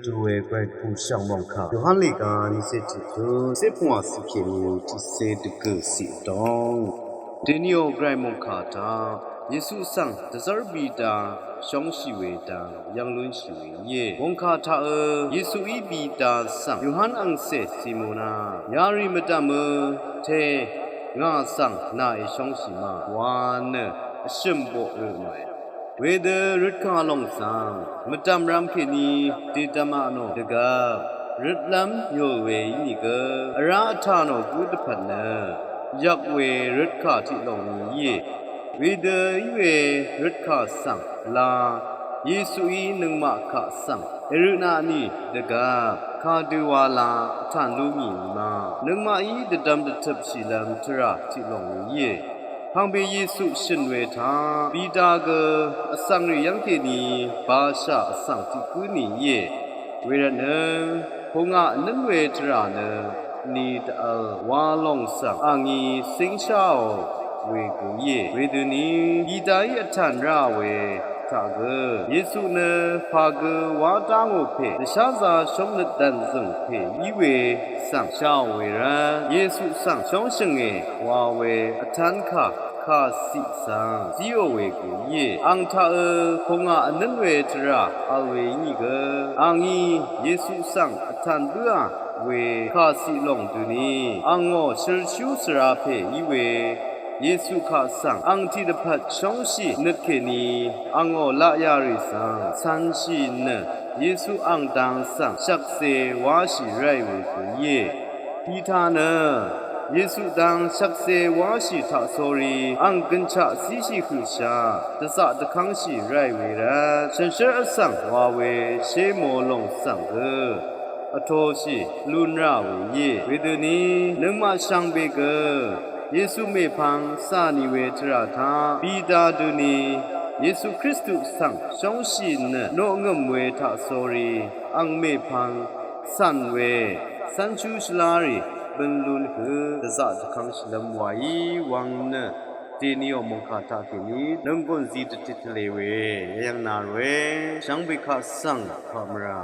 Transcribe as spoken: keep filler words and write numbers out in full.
Dø we gvray pùshv̀ng mòngkà Yohan lèga niqcé tiq tø cé pvngwà cìkèní tiqcé dvgø̀ cì vdóng. Dèníò gvray mòngkà taq Yesu svng dvzv́r bida shóngshì we dang yv́ng lúnshì we íe. Mòngkà taqø Yesuí bida svng Yohan angcè Simona yarì mvdv̀mø te ngà svng nà èshóngshì ma wa nø vshø̀m boq rø màe. Wedø røtkà lòng svng mvdv̀m rvm kèní dèdvmà nò dvgvp røtlv́m yòl we ínìgø vrá vtà nò gǿ dvpvt nø yvk we røtkà tiq lòng ni íe. Wedø í we røtkà svng la Yesuí nøngmaq kaq svng èrøtnaq ni dvgvp kadø wa la vtàn lú mì nìma nøngmaqí dvdvm dvtøpshìlv́m tvrà tiq lòng ni íe. Pv̀ngbè Yesu shø̀n we taq bida gø vsvng rì yv́ng kèní bashà vsvng tiq gǿ ni íe. Wervtnø pungà vnǿn we tvrà nø ni dvvl wa lòng svng angí cíngsháò we gø íe. Wedøni bidaí vtàn ráà we taq gø Yesu nø pà gø wá dá ngò pè dvsházā shóngnøt dv̀nzø̀ng pè í we svng sháò we rvt Yesu svng shóngshø̀nge wa we vtv́nkà kàciq svng zíò we gø íe. Ang taqø pungà vnǿn we tvrà vl we ínìgø angí Yesu svng vtàn bǿà we kàciq lòng døni angò shølshú svra pè í we Yesu kaq svng ang tiqdvpvt shóngshì nøt kèní angò laqyà rì svng cv̄nshì nø Yesu ang dang svng shvkse wáshì ráì we gø íe. Pita nø Yesu dang shvkse wáshì taqsórí ang gønshaq zíshì høqshaq dvzaq dvkv́ngshì ráì we rvt shànshér vsvng wa we shé mo lòng svng gø vtoshì lún rà we íe. Wedøni nøngmaq shvngbe gø Yesu mèpvng cà nì we tvrà taq bida døni Yesu Kristu svng shóngshì nø noqngø̀m we taqsórí ang mèpvng cv̀n we cv́nshú shvlá rì bøn lún hø dvzaq dvkv́ngshìlv́m wàí wvng nø dèniò mòngkà taqkèní nønggùn zi dvtit tvlē we yv́ng nà ròe shvngbe kaq svng pà mvrà